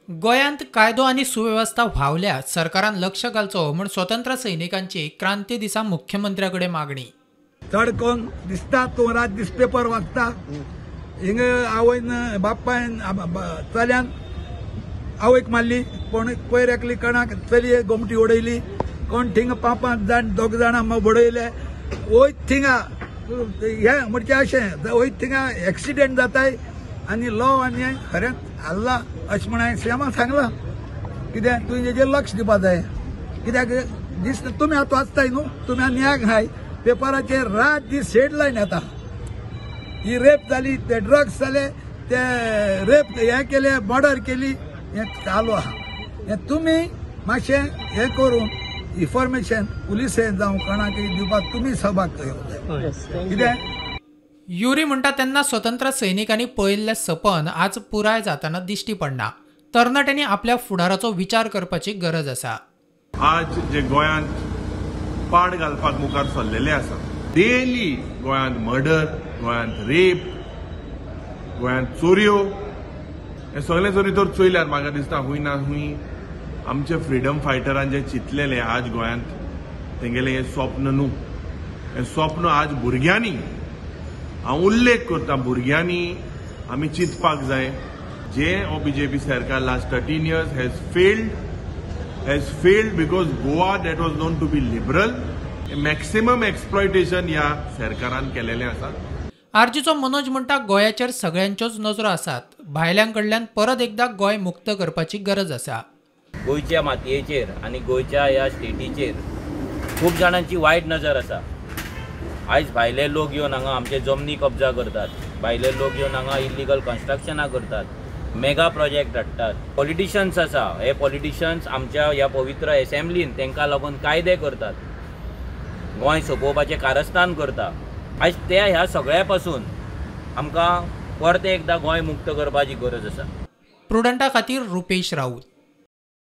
गोंयांत कायदो आनी सुवेवस्था व्हांवल्या, सरकारान लक्ष घालचो म्हूण स्वतंत्र सैनिकांची क्रांती दिसा मुख्यमंत्र्या कडेन मागणी. चड करून दिसता तूं रात दीस पेपर वाचता, हिंगा आवयन बापायन चल्यान आवयक मारली, कोण पयर एकली कणाक चलये गोमटी उडयली, कोण थिंगा 5 5 जाण 2 जाणां बडयले. वयत थिंगा हे म्हणजे अशें वयत थिंगा एक्सिडेंट जाताय आनी लॉ आनी खरेंच हाल्ला अशें म्हण हांवें सीएमाक सांगलां. कित्याक तुवें हेजेर लक्ष दिवपा जाय, कित्याक दीस तुमी आतां वाचताय न्हू, तुमी आनी न्याक हाय पेपराचेर रात दीस हेडलायन येता, ही रेप जाली, ते ड्रग्स जाले, ते रेप हें केले, मर्डर केली, हें चालू आहा. हें तुमी मातशें हें करून इन्फॉर्मेशन पुलिसेन जावं कोणाक दिवपाक तुमी सहभाग घेवंक जाय. कितें युरी म्हणटा तेन्ना स्वतंत्र सैनिकांनी पळयल्लें सपन आज पुराय जाताना दिश्टी पडना. तरणाट्यांनी आपल्या फुडाराचो विचार करपाची गरज आसा. आज जे गोंयांत पाड घालपाक मुखार सरलेले आसा, डेली गोंयांत मर्डर, गोंयांत रेप, गोंयांत चोरयो, हे सगळें जरी तर चोयल्यार म्हाका दिसता हुंय ना हुंय आमचे फ्रिडम फायटरान जे चिंतलेले आज गोंयांत तेंगेलें हें स्वप्न न्हू, हें स्वप्न आज भुरग्यांनी, हांव उल्लेख करता भुरग्यांनी आमी चिंतपाक जाय. जे हो बीजेपी सरकार last 13 years has failed because Goa that was known to be liberal, maximum exploitation ह्या सरकारान केलेलें आसा. आरजीचो मनोज म्हणटा गोंयाचेर सगळ्यांच्योच नजरो आसात, भायल्यां कडल्यान परत एकदा गोंय मुक्त करपाची गरज आसा. गोंयच्या मातयेचेर आनी गोंयच्या ह्या स्टेटीचेर खूब जाणांची वायट नजर आसा. आयज भायले लोक येवन हांगा आमचे जमनी कब्जा करतात, भायले लोक येवन हांगा इल्लिगल कन्स्ट्रक्शनां करतात, मेगा प्रोजेक्ट हाडटात. पॉलिटिशन्स आसा, हे पॉलिटिशन्स आमच्या ह्या पवित्र एसेंब्लीन तांकां लागून कायदे करतात, गोंय सोंपोवपाचें कारस्थान करता. आयज त्या ह्या सगळ्या पासून आमकां परतें एकदां गोंय मुक्त करपाची गरज आसा. प्रुडंटा खातीर रुपेश राऊत.